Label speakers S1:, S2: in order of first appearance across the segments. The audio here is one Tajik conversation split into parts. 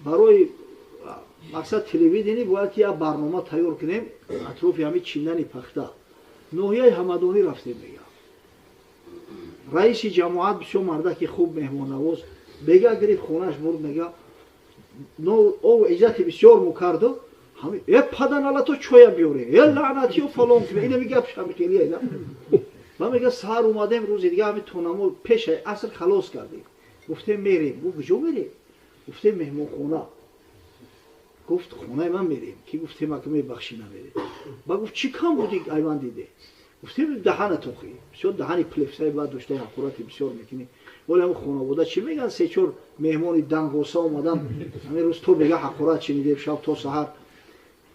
S1: Барои мақсад телевидение бояд ки як барнома тайёр кунем атрофи ҳамин чиндани пахта. Ноҳияи Ҳамадонӣ рафтем, мега, раиси ҷамоат бисёр мардаки хуб, меҳмоннавоз, бега гирифт, хонаш бурд, мега, о иззати бисёр мукарду э паданалато чоя биёре, э лаънатиё фалон куне, инами гап шамихелия. Ма, мега, саҳар омадем, рӯзи дига ҳами тонамо пешаи аср халос кардем. Гуфтем, мерем. Гуфт, куҷо мерем? Гуфтем, меҳмонхона. Гуфт, хонаи ман мерем, ки гуфтем, ака, мебахшӣ, намерем. Ба гуфт, чӣ кам буди айман диде? Гуфтем, даҳана тохӣ бисёр, даҳани плефсаи баъд доштаи, ҳақорати бисёр мекунӣ. Вале ҳам хонавода чӣ мегӯянд? Се чор меҳмони дангоса омадан, ҳамин рӯз то бега ҳақорат шинидем, шаб то саҳар.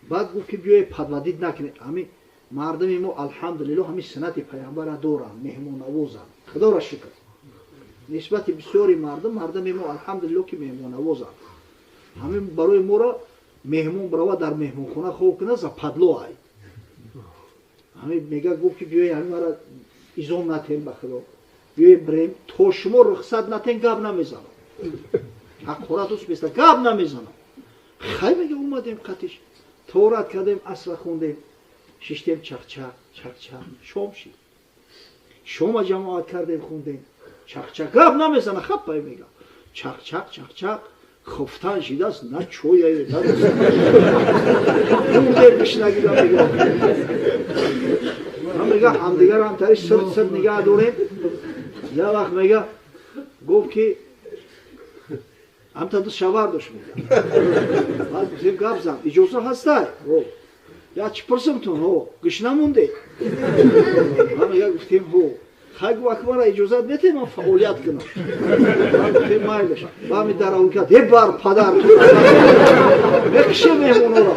S1: Баъд гуфт, ки биёе, подводить накунед. Ҳамин мардуми мо, алҳамдулилло, ҳамин суннати пайғамбара доранд, меҳмоннавозанд, худоро шукр. Нисбати бисёри мардум, мардуми мо, алҳамдулилло, ки меҳмоннавозанд. Ҳамин барои моро меҳмон барова дар меҳмонхона хоб кунад, западло ай. Ҳамин мега, гуфт, ки биёе, ҳамин мара изом натем, ба худо, биёе, бирем, то шумо рухсат натен, гап намезанам, ҳақорат ус беста, гап намезанам. Хай, мега, омадем, қатиш торат кардем, асра хондем, шиштем, чақчақ чақчақ, шом шид. Шома ҷамоат кардем, хондем, чақчақ, гап намезана, хаппай, мега, чақчақ чақчақ, хуфтан шидааст, на чояе, на бишнагида. Мега, ҳамдигар ҳамтари сирт сирт нигаҳ дорем. Я вақт, мега, гуфт, ки ҳамта ду шавар дошт, мега. Баъд гуфтем, гап зан, иҷоза ҳастай, я чӣ пурсимтун, ҳо, гӯш намонде? Мега, гуфтем, ҳо. Хай, гуфт, акмара иҷозат метем, ман фаъолият кунам? Гуфтем, майлаш. Ба ҳами даравӣ кард, е бар падар мекише меҳмонора.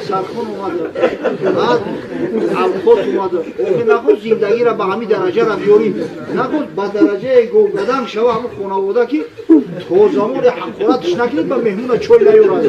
S1: Сархон омада, баъд авқот омада. Охи нахост зиндагиро ба ҳамин дараҷара биёрим, нахост ба дараҷаи говгадан шава ҳамин хонавода, ки то замоне ҳақоратш накунед, ба меҳмона чой наёрад.